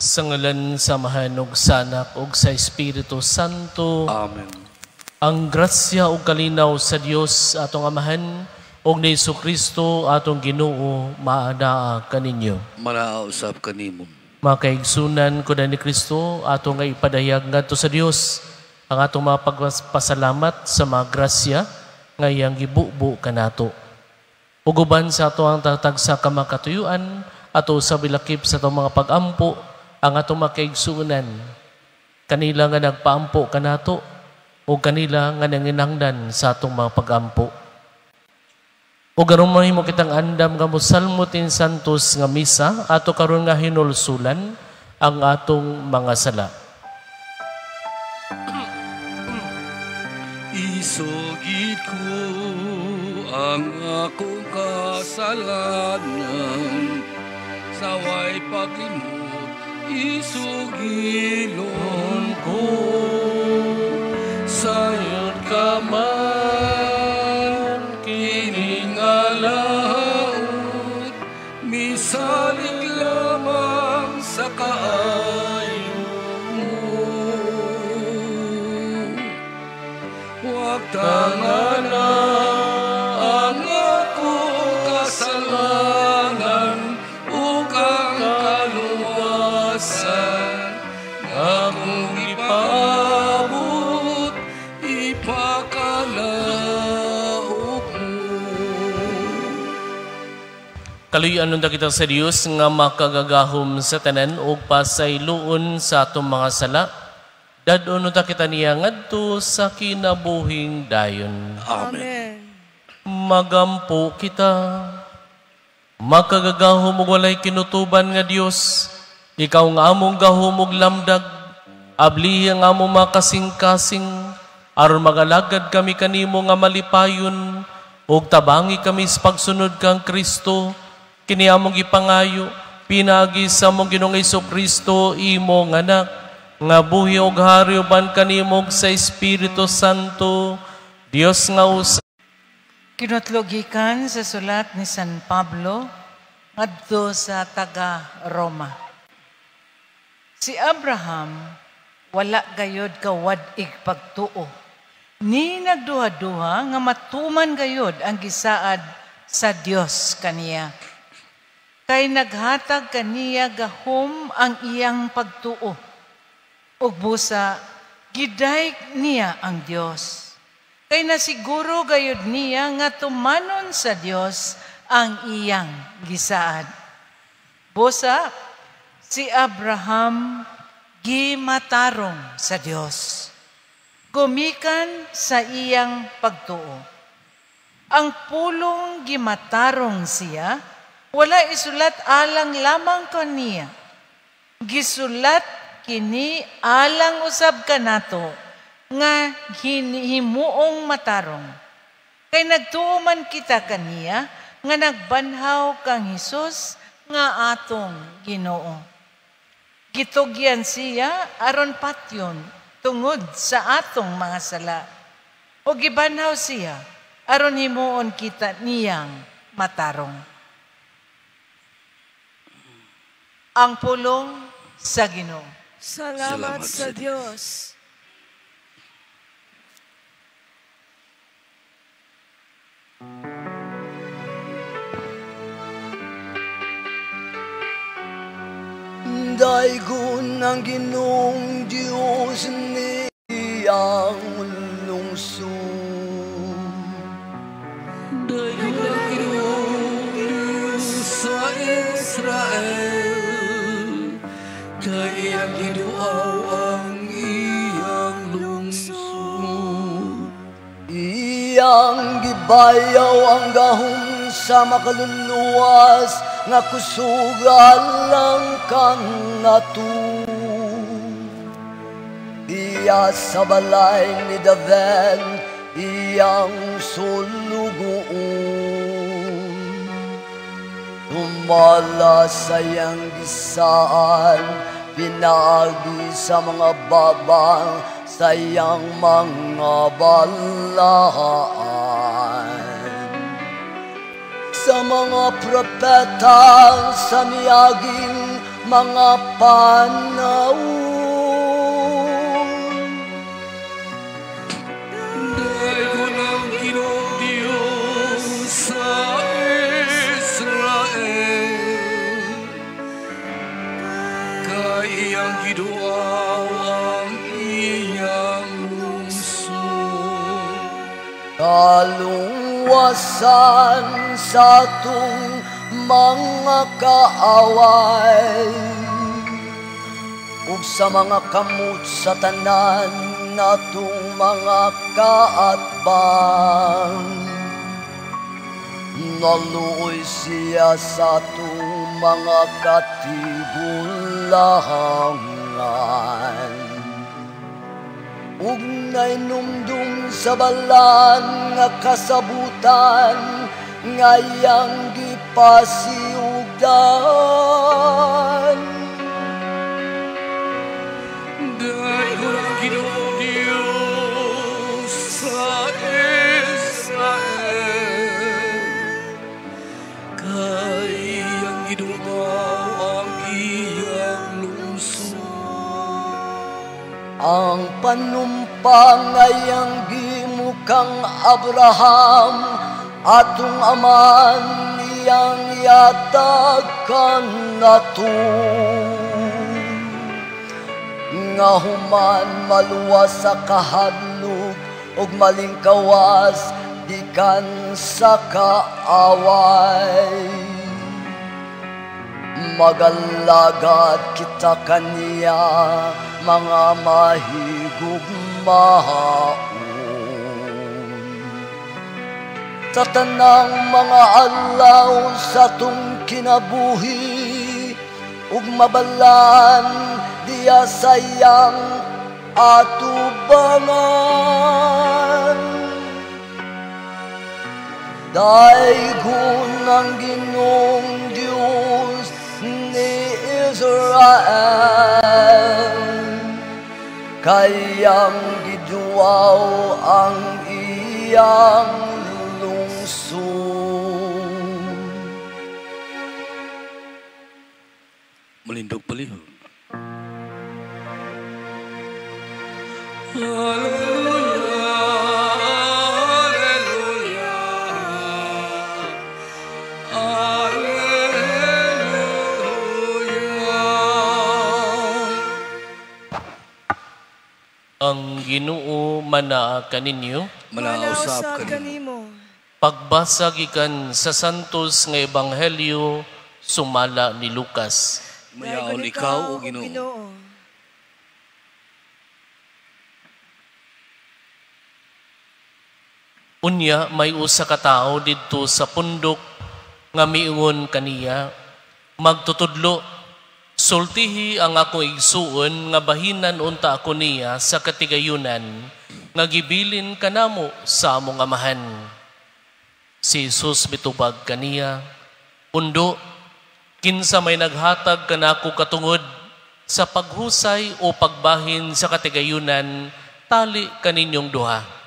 Sa ngalan sa Amahan ug sa Anak ug sa Espiritu Santo. Amen. Ang grasya ug kalinaw sa Dios atong Amahan ug ni Kristo atong Ginoo maanaa kaninyo. Manaa usab kanimo. Mga kaigsunan ko na ni Kristo, ato nga ipadayag ngadto sa Dios ang atong mga pagpasalamat sa mga grasya nga iyang gibubo kanato. Ug uban sa ato ang tatag sa kamakatuyuan, ato sa bilakip sa atong mga pagampo, ang atong mga kaigsunan, kanila nga nagpaampo kanato, o kanila nga nanginanglan sa atong mga pagampo. O garon mahimo kitang andam nga mosalmo tin santos nga misa ato karon nga hinulsulan ang atong mga sala. Isugid ko ang akong kasalanan sa way paglimot, isugilon ko sayod ka man kining alaot, misalig lamang sa kaayo mo. Huwag tangana ang akong kasalanan ug ang kaluwasan nga akong ipaabot, ipakalaok mo. Kaluyan unta kita sa Dios nga makagagahom sa tanan ug pasayloon sa atong mga sala. Dad-on unta kita niya ngadto sa kinabuhing dayon. Amen. Magampo kita. Makagagahom ug walay kinutuban nga Dios, ikaw nga among gahom ug lamdag, ablihi ang among mga kasing-kasing, aron magalagad kami kanimo nga malipayon, ug tabangi kami sa pagsunod kang Kristo, kini among gipangayo, pinaagi sa among Ginoong Kristo, imong anak, nga buhi og hari uban kanimo sa Espiritu Santo, Dios nga usa. Kinutlogikan sa sulat ni San Pablo ngadto sa taga Roma. Si Abraham wala gayod kawad-ig pagtuo. Ni nagduha-duha nga matuman gayod ang gisaad sa Dios kaniya. Kay naghatag kaniya gahom ang iyang pagtuo. Ug busa gidayeg niya ang Dios. Kay nasiguro gayud niya nga tumanon sa Dios ang iyang gisaad. Busa si Abraham gimatarong sa Dios. Gumikan sa iyang pagtuo. Ang pulong gimatarong siya, wala isulat alang lamang kaniya. Gisulat kini alang usab kanato nga himuong matarong. Kay nagtuo man kita kaniya nga nagbanhaw kang Hesus nga atong Ginoo. Gitugyan siya aron patyon tungod sa atong mga sala. O gibanhaw siya aron himuon kita niyang matarong. Ang pulong sa Ginoo. Salamat sa Dios. Daygon ang Ginoong Diyos niyang lungsod. Daygon ang Ginoong Diyos sa Israel, kay iyang giduaw ang iyang lungsod. Iyang gibayaw ang gahom sa makaluluwas nga kusugan lang kanato. Iya sa balay ni David, iyang sulugoon. Tumala sa iyang gisaan, pinaagi sa mga babang sa iyang mga balaan. Sa mga propeta sa miaging mga panahon. Daygon ang Ginoong Dios sa Israel, kay iyang giduaw ang iyang lungsod. Kalungwasan sa atong mga kaaway ug sa mga kamot sa tanan natong mga kaatbang. Naluoy siya sa atong mga katigulangan ug nainumdum sa balaan nga kasabutan nga iyang gipasiugdan. Daygon ang Ginoong Dios sa Israel, kay iyang giduaw ang iyang lungsod. Ang panumpa nga iyang gimukang Abraham atong aman iyang yatag kanato, nga human maluwas sa kahadlok ug malingkawas gikan sa kaaway. Magalagad kita kaniya mga mahigugmaon sa tanang mga adlaw sa atong kinabuhi ug mabalan diya sa iyang atubangan. Daygon ang Ginoong Dios ni Israel, kayang giduaw ang iyang lungsod. Malindog palihog. Hallelujah, hallelujah, hallelujah. Ang Ginoo manaa kaninyo. Manausap kanimo. Pagbasa gikan sa Santos nga Ebanghelyo sumala ni Lucas. Mayaon ikaw, o Ginoo. Unya may usa ka tawo didto sa pundok nga miingon kaniya, magtutudlo, sultihi ang akong igsuon nga bahinan unta ako niya sa katigayunan nga gibilin kanamo sa among amahan. Si Jesus mitubag kaniya, undo, kinsa may naghatag kanako katungod sa paghusay o pagbahin sa katigayunan, tali kaninyong duha.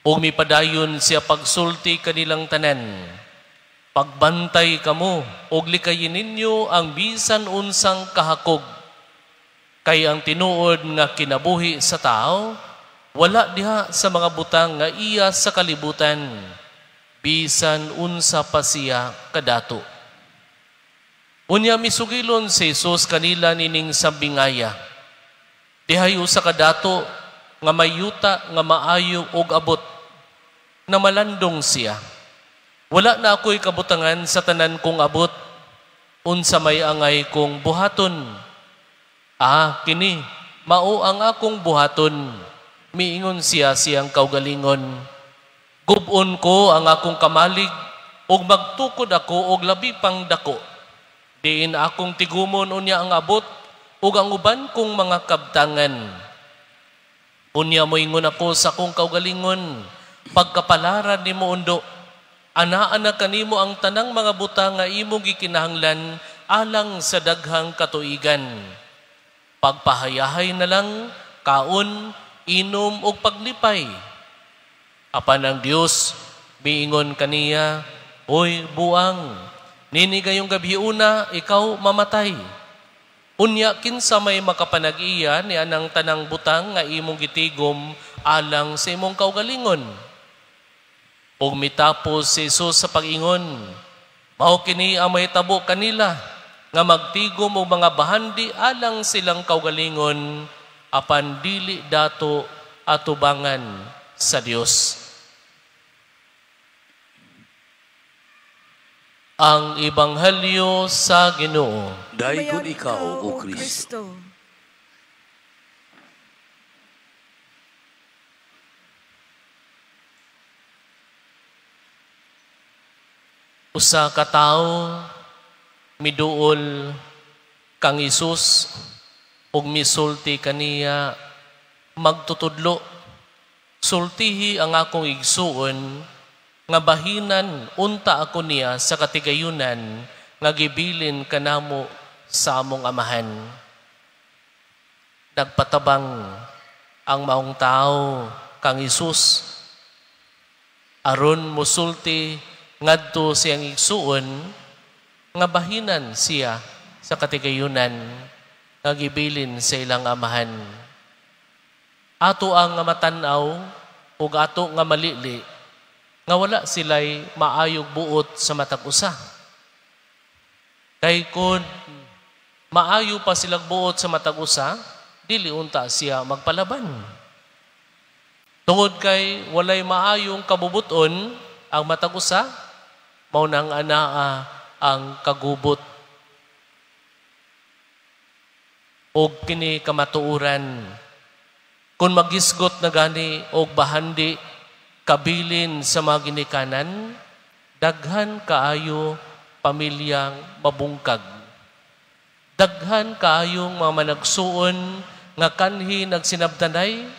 Ug mipadayon siya pagsulti kanilang tanan. Pagbantay kamo og likayin ninyo ang bisan unsang kahakog. Kay ang tinuod nga kinabuhi sa tao, wala diha sa mga butang nga iya sa kalibutan, bisan unsa pa siya kadato. Unya misugilon si Jesus kanila nining sambingaya. Dihay usa ka dato nga mayuta nga maayo og abot, na malandong siya. Wala na ako'y kabutangan sa tanan kong abot, unsa may angay kong buhaton. Ah, kini, mao ang akong buhaton. Miingon siya siyang kaugalingon. Gubon ko ang akong kamalig, ug magtukod ako og labi pang dako. Diin akong tigumon unya ang abot, ug ang uban kong mga kabtangan. Unya moingon ako sa akong kaugalingon, pagkapalaran nimo undo, ana-ana kanimo ang tanang mga butang nga imong gikinahanglan alang sa daghang katuigan. Pagpahayahay na lang, kaon, inom ug paglipay. Apan ang Dios miingon kaniya, oy buang, nini gayong gabi una ikaw mamatay. Unya kinsa may makapanag-iya ni anang tanang butang nga imong gitigom alang sa imong kaugalingon? Ug mitapos si Jesus sa pag-ingon, mao kini ang mahitabo kanila nga magtigom og mga bahandi alang silang kaugalingon, apan dili dato atubangan sa Dios. Ang Ebanghelyo sa Ginoo. Daygon ikaw, O Kristo. Usa ka tawo miduol kang Hesus ug misulti kaniya, magtutudlo, sultihi ang akong igsuon nga bahinan unta ako niya sa katigayunan nga gibilin kanamo sa among amahan. Nagpatabang ang maong tao kang Hesus aron musulti ngadto siyang igsuon nga bahinan siya sa katigayunan nga gibilin sa ilang amahan. Ato ang nga matan-aw ug ato nga malili nga wala sila'y maayog buot sa matag usa. Kay kun maayo pa silang buot sa matag usa, dili unta siya magpalaban. Tungod kay walay maayong kabubuton ang matag usa, mao nang anaa ang kagubot. Og kini kamatuoran, kun magisgot na gani og bahandi kabilin sa mga ginikanan, daghan kaayo pamilyang mabungkag. Daghan kaayong mga managsuon nga kanhi nagsinabtanay.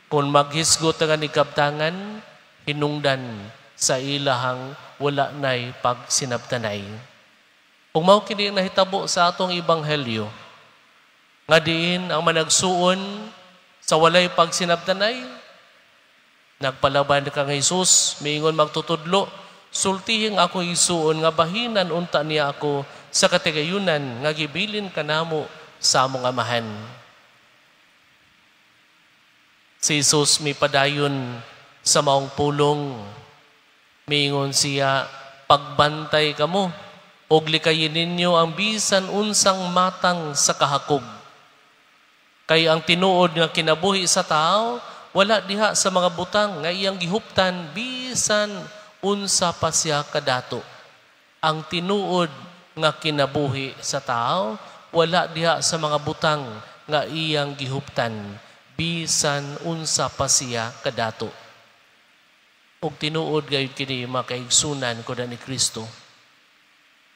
Kung maghisgot nga ni kabtangan, hinungdan sa ilahang wala nay pagsinabtanay. Kung mao kini ang nahitabo sa atong ebanghelyo, nga diin ang managsuon sa walay pagsinabtanay, nagpalaban kang Hesus, miingon magtutudlo, sultihin ako isuon nga bahinan unta niya ako sa katigayunan nga gibilin kanamo sa among amahan. Si Jesus mipadayon sa maong pulong, miingon siya, pagbantay kamo, og likayin ninyo ang bisan unsang matang sa kahakog. Kay ang tinuod nga kinabuhi sa tao, wala diha sa mga butang nga iyang gihuptan bisan unsa pa siya kadato. Ang tinuod nga kinabuhi sa tao, wala diha sa mga butang nga iyang gihuptan bisan unsa pa siya kadato. Ug tinuod gayud kini mga kaigsunan ko ni Kristo.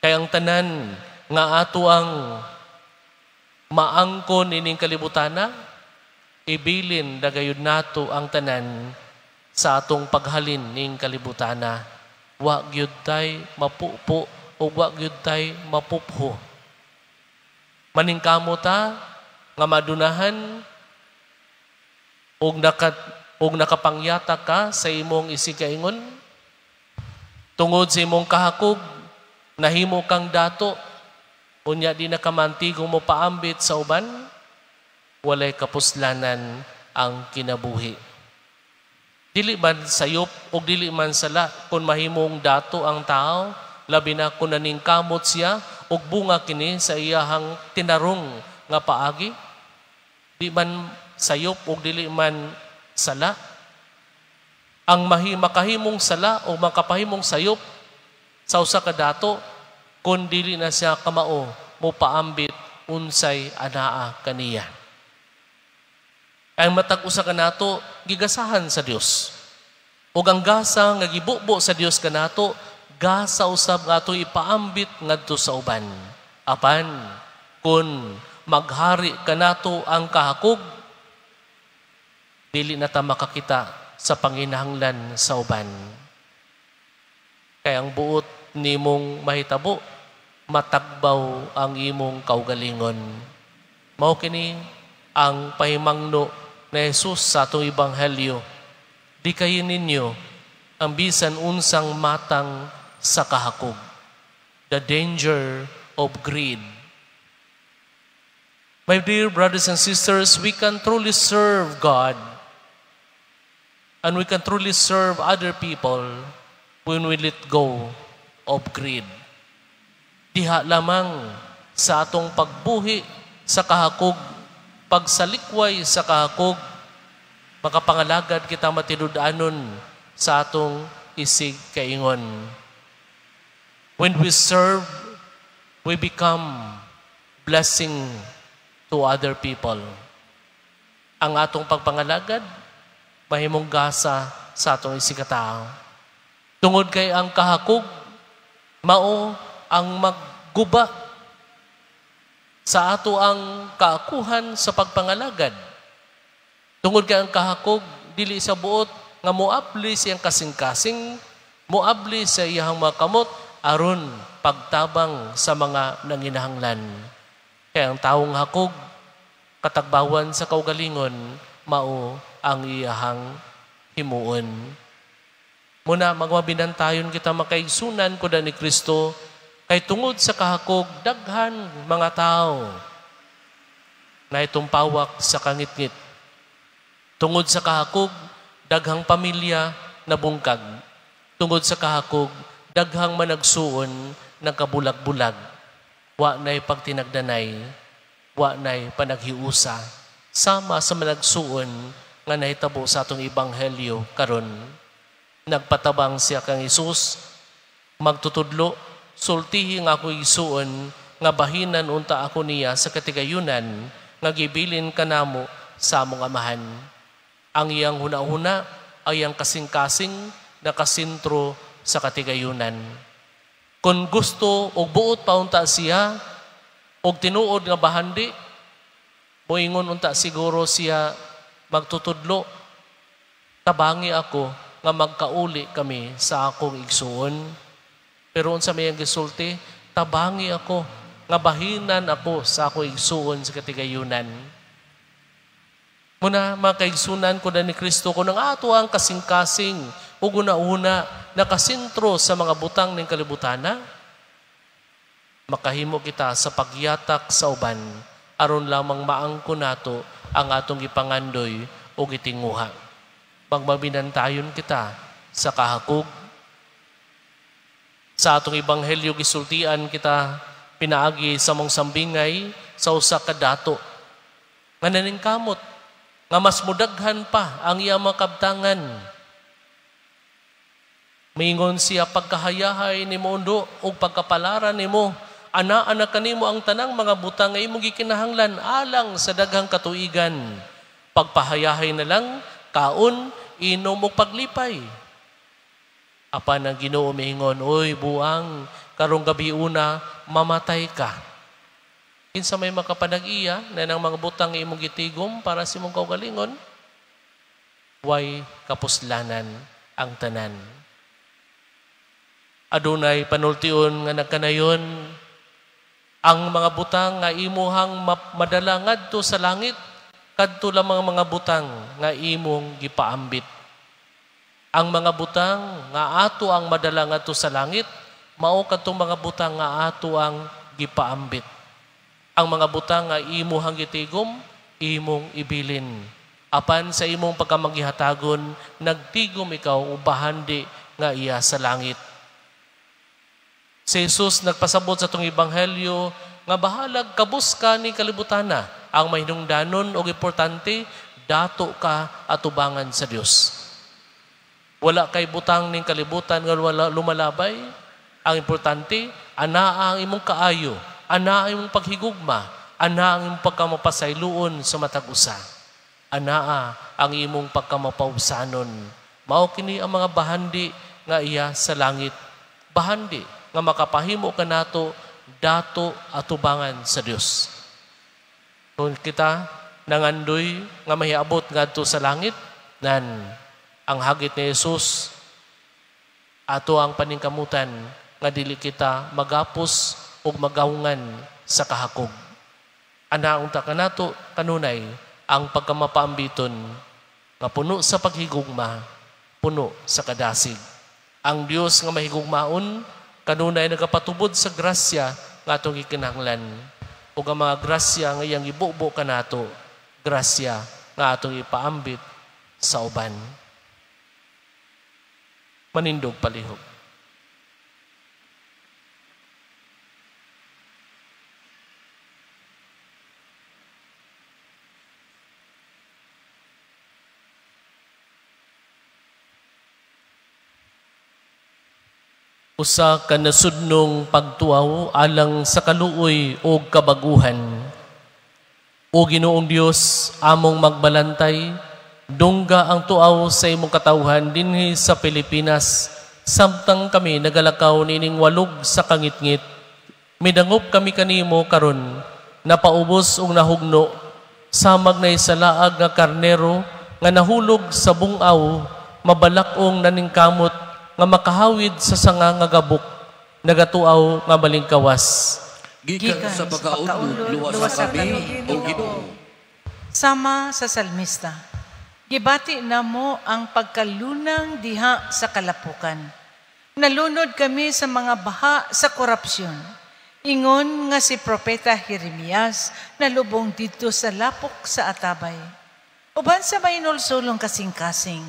Kay ang tanan nga ato ang maangkon ining kalibutana, ibilin dagayod nato ang tanan sa atong paghalin ning kalibutana. Wa gyud tay mapupo o wa gyud tay mapupho. Maningkamo ta nga madunahan og nakapangyata ka sa imong isikaingon. Tungod sa imong kahakog, nahimo kang dato, unya di na kamantigo mo paambit sa uban, walay kapuslanan ang kinabuhi. Dili man sayop o dili man sala kung mahimong dato ang tao, labi na kung naningkamot siya og bunga kini sa iyahang tinarong nga paagi. Di man sayop o dili man sala. Ang makahimong sala o makapahimong sayop sa usa ka dato, kung dili na siya kamao mo paambit unsay anaa kaniya. Ang matag usa kanato gigasahan sa Dios. Ug ang gasa nga gibubo sa Dios kanato, gasa usab nga atong ipaambit ngadto sa uban. Apan kun maghari kanato ang kahakog, dili na ta makakita sa panginahanglan sa uban. Kay ang buot nimong mahitabo, matagbaw ang imong kaugalingon. Mao kini ang pahimangno na Jesus sa atong ebanghelyo. Di kayo ninyo ang bisan unsang matang sa kahakog. The danger of greed. My dear brothers and sisters, we can truly serve God and we can truly serve other people when we let go of greed. Diha lamang sa atong pagbuhi sa kahakog, pagsalikway sa kahakog, makapangalagad kita matinud-anon sa atong isig kaingon. When we serve, we become blessing to other people. Ang atong pagpangalagad, mahimong gasa sa atong isigkatawo. Tungod kay ang kahakog, mao ang magguba sa ato ang kaakuhan sa pagpangalagad. Tungod kay ang kahakog, dili sa buot nga moabli siyang kasing-kasing, moabli sa iyang mga kamot, aron pagtabang sa mga nanginahanglan. Kaya ang tawong hakog, katagbawan sa kaugalingon, mao ang iyahang himuon. Muna, magmabinantayon kita, makaigsunan ko ni Kristo, kay tungod sa kahakog, daghan mga tao na itong pawak sa kangitngit. Tungod sa kahakog, daghang pamilya na bungkag. Tungod sa kahakog, daghang managsuon ng kabulag-bulag. Wa na'y pagtinagdanay, wa na'y panaghiusa. Sama sa managsuon nga nahitabo sa atong ebanghelyo karon. Nagpatabang siya kang Hesus, magtutudlo, sultihi nga ako igsuon, nga bahinan unta ako niya sa katigayunan, nga gibilin kanamo sa among amahan. Ang iyang huna-huna ay ang kasing-kasing nakasentro sa katigayunan. Kung gusto og buot paunta siya og tinuod nga bahandi, moingon unta siguro siya, magtutudlo, tabangi ako nga magkauli kami sa akong igsuon. Pero unsa may ang gisulti, tabangi ako nga bahinan ako sa akong igsuon sa katigayunan. Muna, mga kaigsunan ko na ni Kristo, kung ang ato ang kasing-kasing ug una-una nakasentro sa mga butang ng kalibutana, makahimo kita sa pagyatak sa uban aron lamang maangko nato ang atong gipangandoy o gitinguha. Magmabinantayon kita sa kahakog. Sa atong ebanghelyo gisultian kita pinaagi sa mong sambingay sa usa ka dato nga naningkamot nga mas mudaghan pa ang iyang mga kabtangan. Mingon siya, pagkahayahay ni mundo o pagkapalaran nimo, ana-ana kanimo ang tanang mga butang nga imong gikinahanglan alang sa daghang katuigan. Pagpahayahay na lang, kaon, inom ug paglipay. Apan ang Ginoo miingon, oy buang, karong gabi una, mamatay ka. Kinsa may makapanag-iya na ng mga butang nga imong gitigom para sa imong kaugalingon, way kapuslanan ang tanan. Adunay panultion nga nagkanayon, ang mga butang nga imuhang madala ngadto sa langit, kadto lamang mga butang nga imong gipaambit. Ang mga butang nga ato ang madala ngadto sa langit, mao kadtong mga butang nga ato ang gipaambit. Ang mga butang nga imuhang gitigom, imong ibilin. Apan sa imong pagkamagihatagon, nagtigom ikaw og bahandi nga iya sa langit. Si Jesus nagpasabot sa itong ebanghelyo nga bahalag kabus ka ni kalibutana. Ang mahinungdanon og importante, dato ka atubangan sa Dios. Wala kay butang ning kalibutan nga wala lumalabay. Ang importante, anaa ang imong kaayo, anaa ang imong paghigugma, anaa ang imong pagkamapasayloon sa matag usa. Anaa ang imong pagkamapaubsanon. Mao kini ang mga bahandi nga iya sa langit. Bahandi nga makapahimo kanato dato atubangan sa Dios. Kung kita nangandoy nga mahiabot ngadto sa langit, nan ang hagit ni Jesus ato ang paningkamutan nga dili kita magapos ug magawungan sa kahakog. Ana unta kanato kanunay ang pagkamapaambiton nga puno sa paghigugma, puno sa kadasig. Ang Dios nga mahigugmaon kanunay nagapatubod sa grasya nga atong gikinahanglan. Ug ang mga grasya nga iyang ibubo kanato, grasya nga atong ipaambit sa uban. Manindog palihog. Usa ka nasudnong pagtuaw alang sa kaluoy o kabaguhan. O Ginoong Dios, among magbalantay, dungga ang tuaw sa imong katawhan dinhi sa Pilipinas, samtang kami nagalakaw nining walog sa kangitngit. Midangop kami kanimo karon, napaubos ug nahugno, samag na isalaag nga karnero nga nahulog sa bungaw, mabalak-ong naningkamot nga makahawid sa sanga nga gabok, nagatuaw nga malingkawas. Gikan sa pagkaunlod, luwasa kami, O Ginoo. Sama sa salmista, gibati namo ang pagkalunang diha sa kalapukan. Nalunod kami sa mga baha sa korupsyon. Ingon nga si Propeta Jeremias nalubong didto sa lapok sa atabay. Uban sa mainulsulong kasing-kasing,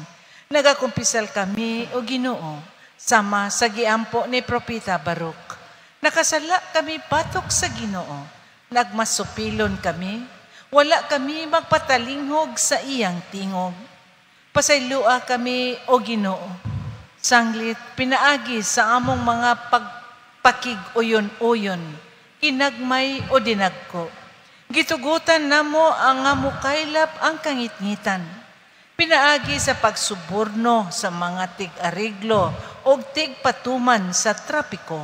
nagakumpisal kami o Ginoo, sama sa giampo ni Propeta Baruch. Nakasala kami batok sa Ginoo, nagmasupilon kami, wala kami magpatalinghog sa iyang tingog. Pasaylua kami o Ginoo, sanglit pinaagi sa among mga pagpakig-uyon-uyon, kinagmay o dinagko. Gitugutan namo ang mukaylap ang kangitngitan. Pinaagi sa pagsuborno sa mga tig-ariglo o tigpatuman sa trapiko.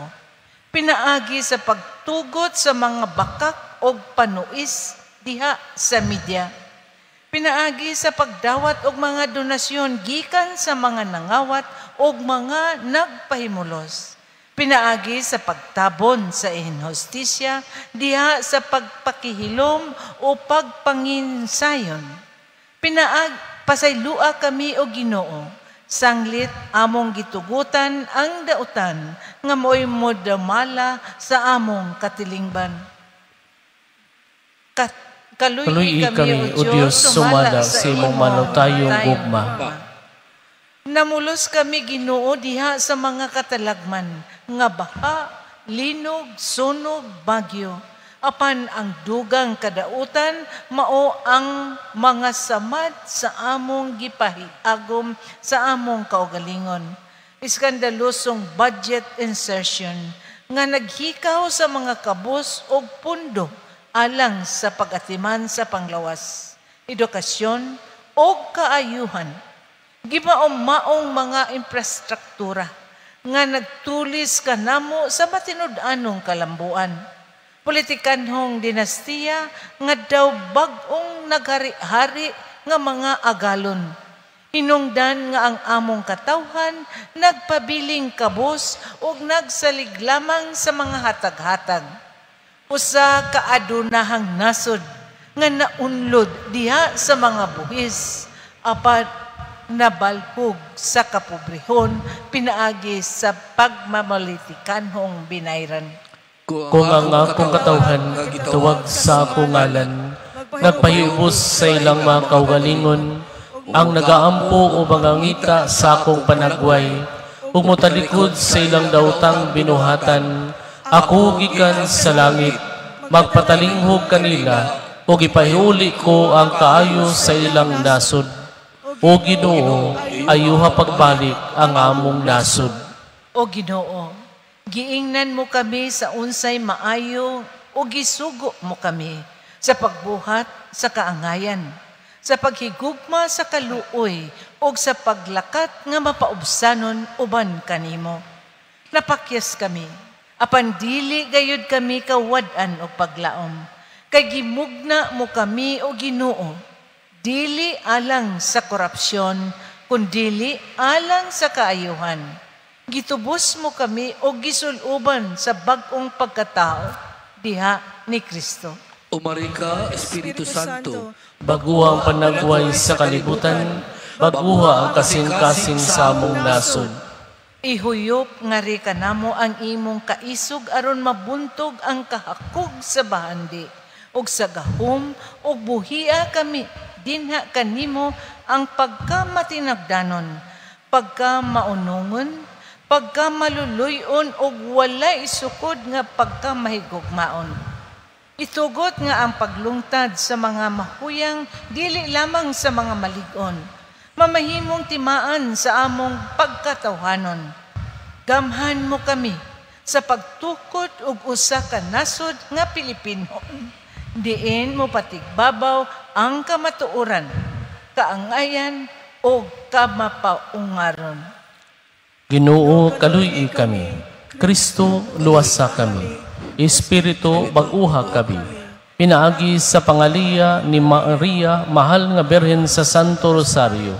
Pinaagi sa pagtugot sa mga bakak o panuis diha sa media. Pinaagi sa pagdawat og mga donasyon gikan sa mga nangawat og mga nagpahimulos. Pinaagi sa pagtabon sa inhustisya diha sa pagpakihilom o pagpanginsayon. Pasaylua kami o Ginoo, sanglit among gitugutan ang dautan nga mo'y modamala sa among katilingban. Kaluy kami, o Dios, sumala sa imong malutayong gugma. Namulos kami, Ginoo, diha sa mga katalagman nga baha, linog, sunog, bagyo. Apan ang dugang kadautan mao ang mga samad sa among gipahiagom sa among kaugalingon. Iskandalosong budget insertion nga naghikaw sa mga kabus og pundo alang sa pag-atiman sa panglawas, edukasyon og kaayuhan. Gimaong-maong mga infrastruktura nga nagtulis kanamo sa matinud-anong kalambuan. Politikanhong dinastiya nga daw bag-ong naghari-hari nga mga agalon. Hinungdan nga ang among katawhan nagpabiling kabos ug nagsalig lamang sa mga hatag-hatag. Usa ka adunahang nasod nga naunlod diha sa mga buhis, apan nabalhog sa kapobrehon pinaagi sa pagmamalitikanhong binayran. Kung ang akong katawhan tawag sa akong ngalan, nagpahiubos sa ilang mga kaugalingon, ang nagaampo o mangangita sa akong panagway, ug motalikod sa ilang daotang binuhatan, ako gikan sa langit, magpatalinghog kanila, ug ipahiuli ko ang kaayo sa ilang nasod. O Ginoo, ayuha pagbalik ang among nasod. O Ginoo, giingnan mo kami sa unsay maayo o gisugo mo kami sa pagbuhat sa kaangayan, sa paghigugma sa kaluoy o sa paglakat nga mapaubsanon uban kanimo. Napakyas kami, apan dili gayud kami kawad-an og paglaom, kay gimugna mo kami o Ginoo, dili alang sa korupsyon, kundili alang sa kaayuhan. Gitubos mo kami o gisuluban sa bag-ong pagkatao diha ni Kristo. Umari ka, Espiritu Santo. Baguha ang panagway sa kalibutan, baguha ang kasing-kasing sa among nasod. Ihuyop nga ri kanamo ang imong kaisog aron mabuntog ang kahakog sa bahandi ug sa gahom ug buhia kami dinha kanimo ang pagkamatinagdanon, pagkamaunongon, pagkamaluluyon ug walay sukod nga pagkamahigugmaon. Itugot nga ang paglungtad sa mga mahuyang dili lamang sa mga malig-on, mamahimong timaan sa among pagkatawhanon. Gamhan mo kami sa pagtukod og usa ka nasod nga Pilipino. Diin mo patigbabaw ang kamatuoran, kaangayan o kamapaungaron. Ginoo, kaluy-i kami. Kristo, luwasa kami. Espiritu, bag-uha kami. Pinaagi sa pangaliya ni Maria, mahal nga Birhen sa Santo Rosario,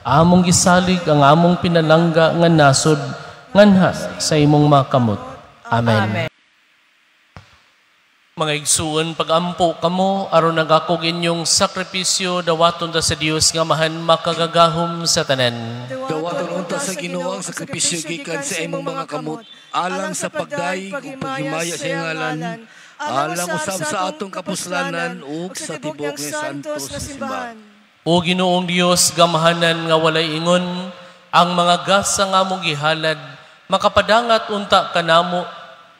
among gisalig ang among pinalangga nga nasod nganha sa imong makamot. Amen. Amen. Mga igsuon, pagampo kamo aron nagakog inyong sakripisyo dawaton ta sa Dios nga mahan makagagahom sa tanan. Dawaton unta sa Ginoo ang sakripisyo gikan sa imong mga kamot, alang sa pagdayeg ug paghimaya sa iyang ngalan, alang usab sa atong kapuslanan ug sa tibuok nga santos na simbahan. O Ginoong Dios, gamahanan nga walay ingon ang mga gasa nga among gihalad, makapadangat unta kanamo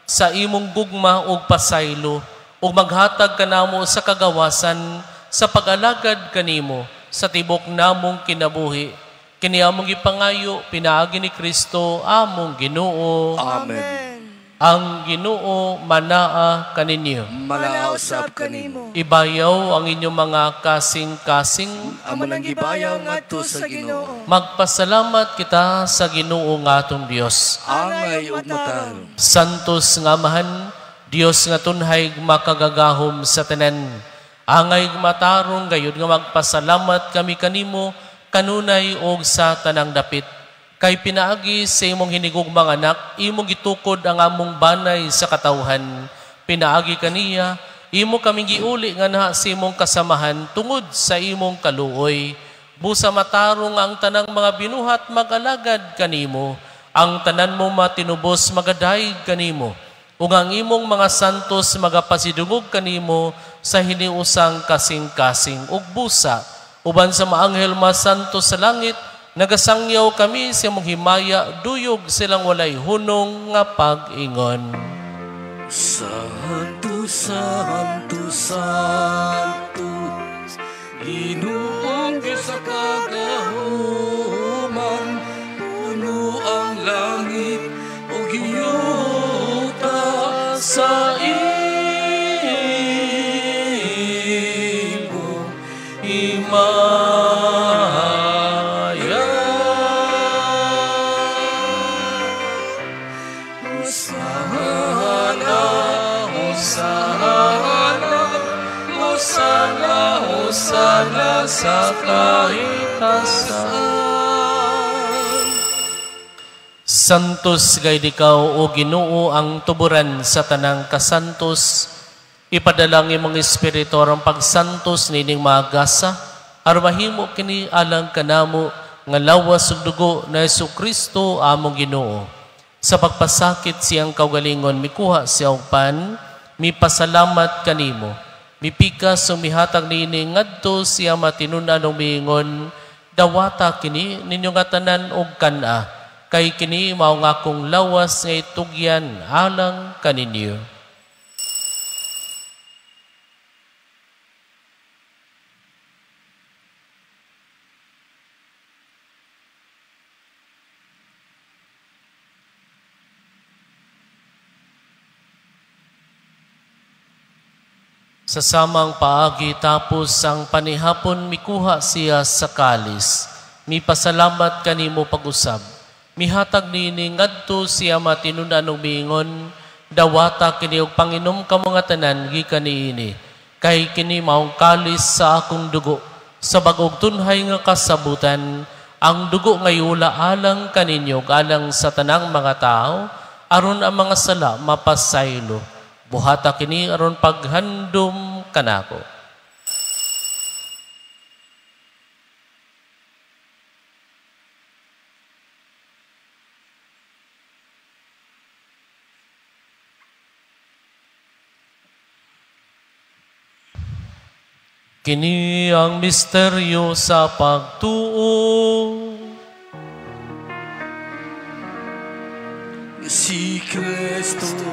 sa imong gugma ug pasaylo, ug maghatag kanamo sa kagawasan sa pag-alagad kanimo sa tibok namong kinabuhi. Kini among gipangayo pinaagi ni Kristo among Ginoo. Amen. Ang Ginoo manaa kaninyo. Manaa usab kanimo. Ibayaw ang inyong mga kasing-kasing. Amo nang gibayaw ngadto sa Ginoo. Magpasalamat kita sa Ginoo nga atong Dios. Angay ug matarong. Santos nga Amahan, Dios nga tunhay makagagahom sa tanan. Angay ug matarong gayud nga magpasalamat kami kanimo kanunay og sa tanang dapit. Kay pinaagi sa imong hinigugmang anak, imong gitukod ang among banay sa katawhan. Pinaagi kaniya, imo kaming giuli nga naha sa imong kasamahan tungod sa imong kaluoy. Busa matarong ang tanang mga binuhat mag-alagad kanimo, ang tanan mo matinubos magadayeg kanimo, ug ang imong mga santos magapasidungog kanimo sa hiniusang kasing-kasing ug busa. Uban sa maanghel masanto sa langit, nagasangyaw kami sa imong himaya, duyog silang walay hunong nga pag-ingon. Santo, Santo, Santo, Ginoong Diyos sa kagahuman, puno ang langit ug yuta sa imong himaya. Hosana sa kahitasan. Santos gayud ikaw, o Ginoo, ang tuburan sa tanang kasantos. Ipadala ang imong Espiritu aron pagsantos nining mga gasa, aron mahimo kini alang kanamo nga lawas ug dugo na Hesukristo among Ginoo. Sa pagpasakit siyang kaugalingon, mikuha siya og pan, mipasalamat kanimo. Mipikas o mihatag niini ngadto siya matinun-an og miingon, dawata kini ninyo nga tanan og kan-a, kay kini mao nga akong lawas nga itugyan alang kaninyo. Sa samang paagi tapos ang panihapon, mikuha siya sa kalis. Mipasalamat kanimo pag-usab. Mihatag niini ngadto siya matinun-an og miingon, dawata kini og panginom kamo nga tanan gikan niini. Kay kini maong kalis sa akong dugo, sa bag-ong tunhay nga kasabutan, ang dugo ngayula alang kaninyo ug alang sa tanang mga tao, aron ang mga sala mapasaylo. Buhata kini aron paghandom kanako. Kini ang misteryo sa pagtuo. Si Kristo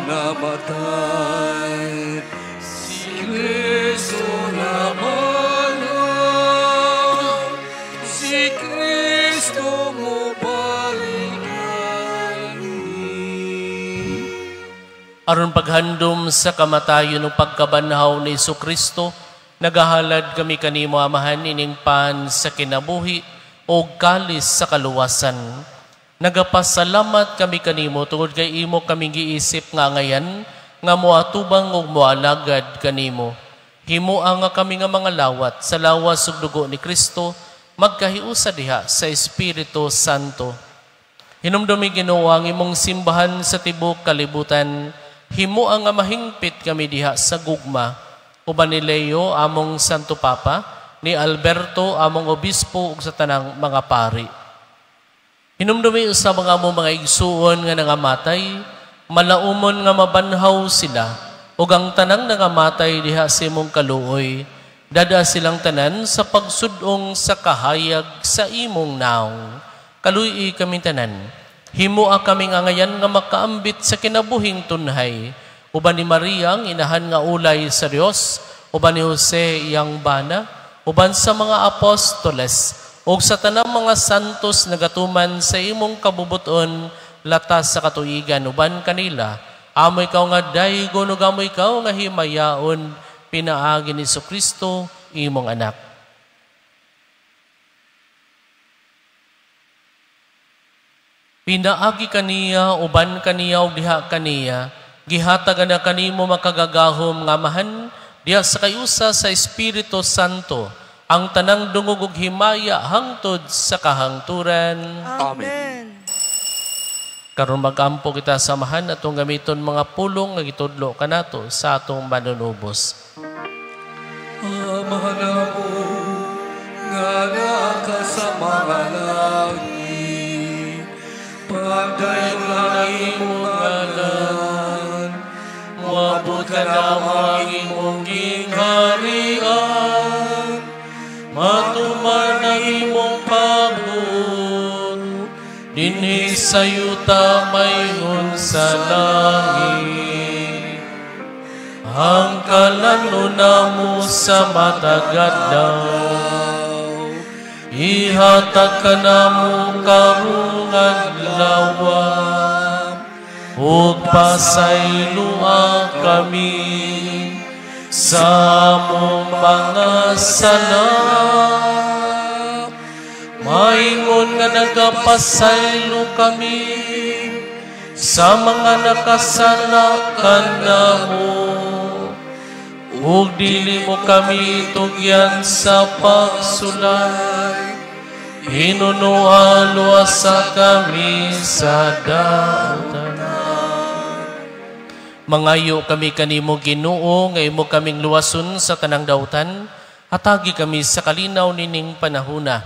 namatay, si Kristo nabanhaw, si Kristo mobalik ani. Aron paghandom sa kamatayon ug pagkabanhaw ni Kristo, nagahalad kami kanimo, Amahan, ining pan sa kinabuhi o kalis sa kaluwasan. Nagapasalamat kami kanimo tungod kay imo kaming giisip nga ngayan nga moatubang ug moalagad kanimo. Himoa nga kami nga mga lawat sa lawas ug dugo ni Kristo magkahiusa diha sa Espiritu Santo. Hinumdumi, Ginoo, ang imong simbahan sa tibuok kalibutan. Himoa nga mahingpit kami diha sa gugma uban ni Leo among Santo Papa, ni Alberto among obispo ug sa tanang mga pari. Hinumdumi usab ang among mga igsuon nga nangamatay, malaumon nga mabanhaw sila, ug ang tanang nangamatay diha sa imong kaluoy, dada silang tanan sa pagsudong sa kahayag sa imong naong. Kaluy-i kami tanan. Himoa kaming angayan nga makaambit sa kinabuhing tunhay, uban ni Maria ang inahan nga ulay sa Dios, uban ni Jose iyang bana, uban sa mga apostoles, ug sa tanang mga santos nagatuman sa imong kabubuton latas sa katuigan uban kanila. Amo ikaw nga daygon ug amo ikaw nga himayaon, pinaagi ni Kristo imong anak. Pinaagi kaniya, uban kaniya ug diha kaniya, gihatag na kanimo makagagahom nga Amahan diha sa kayusa sa Espiritu Santo ang tanang dungog ug himaya hangtod sa kahangturan. Amen. Karon magampo kita sa Amahan atong gamiton mga pulong nga gitudlo kanato sa atong manunubos. Amahan namo nga naa ka sa mga langit, pagdayon ang imong ngalan, moabot kanamo ang imong gingharian, matuman ang imong pagbuot dinhi sa yuta mayon sa langit. Ang kalano namo sa matag adlaw, ihatag kanamo karong adlaw, ug pasayloa kami sa among mga sala, maingon nga nagapasaylo kami sa mga nakasala kanamo, ug dili mo kami tugyan sa pagsulay, hinunoa luwasa kami sa dautan. Mangayo kami kanimo, Ginoo, nga imo kaming luwason sa tanang dautan, hatagi kami sa kalinaw nining panahuna.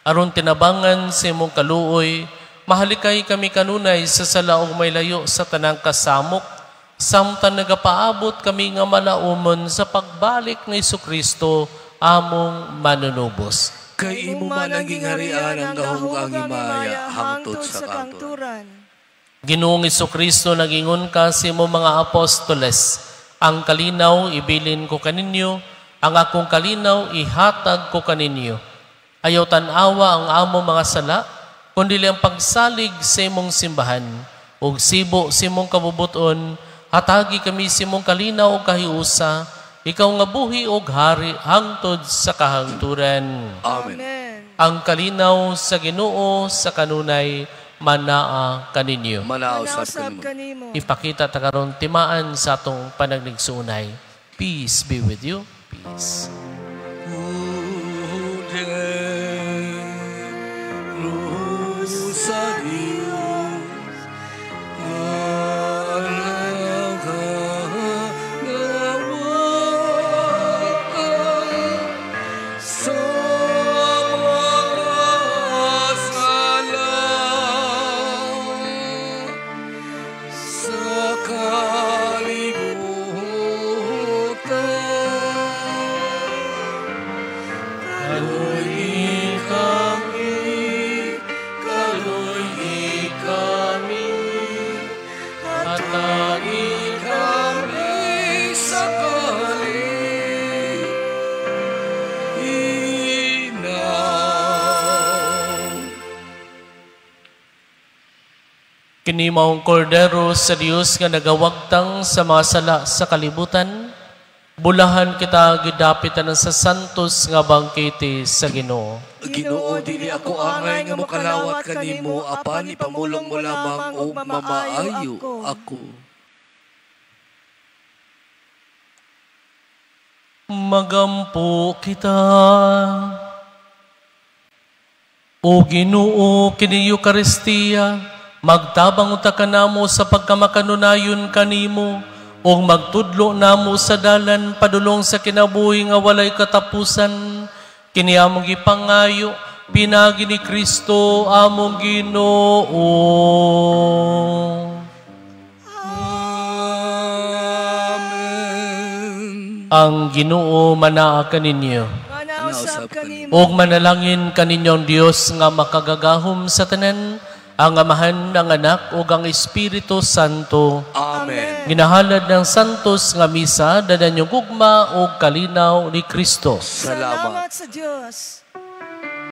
Aron tinabangan sa imong kaluoy, mahalikay kami kanunay sa sala ug may layo sa tanang kasamok, samtang nagapaabot kami nga malaumon sa pagbalik ni Kristo among manunubos. Kay imo man ang gingharian, ang gahom ug ang himaya hangtod sa kahangturan. Ginoong Kristo, nagingon ka sa imong mga apostoles, ang kalinaw ibilin ko kaninyo, ang akong kalinaw ihatag ko kaninyo. Ayaw tan-awa ang among mga sala, kundi ang pagsalig sa imong simbahan, ug sibo sa imong kabubuton, hatagi kami sa imong kalinaw ug kahiusa, ikaw nga buhi ug hari hangtod sa kahangturan. Amen. Ang kalinaw sa Ginoo sa kanunay manaa kaninyo. Manaa usab kanimo. Ipakita ta karon timaan sa atong panagligsuunay. Peace be with you. Peace. Sa Diyos, sa mga sala, sa kalibutan. Kini maong kordero sa Dios nga nagawagtang sa mga sala sa kalibutan, bulahan kita gidapitan sa santos nga bangkete sa Ginoo. Ginoo, dili ako angay nga mokalawat kanimo, apan ipamulong mo lamang ug mamaayo ako. Magampo kita. O Ginoo, kini Eukaristiya, magtabang unta kanamo sa pagkamakanunayon kanimo, ug magtudlo namo sa dalan padulong sa kinabuhi nga walay katapusan. Kini among gipangayo pinaagi ni Kristo among Ginoo. Amen. Ang Ginoo manaa kaninyo. Manausap kanimo. Ug manalangin kaninyong Dios nga makagagahom sa tanan, ang Amahan, ang Anak ug ang Espiritu Santo. Amen. Ginahalad ng santos nga misa, dadan yung gugma ug kalinaw ni Kristo. Salamat. Salamat sa Dios.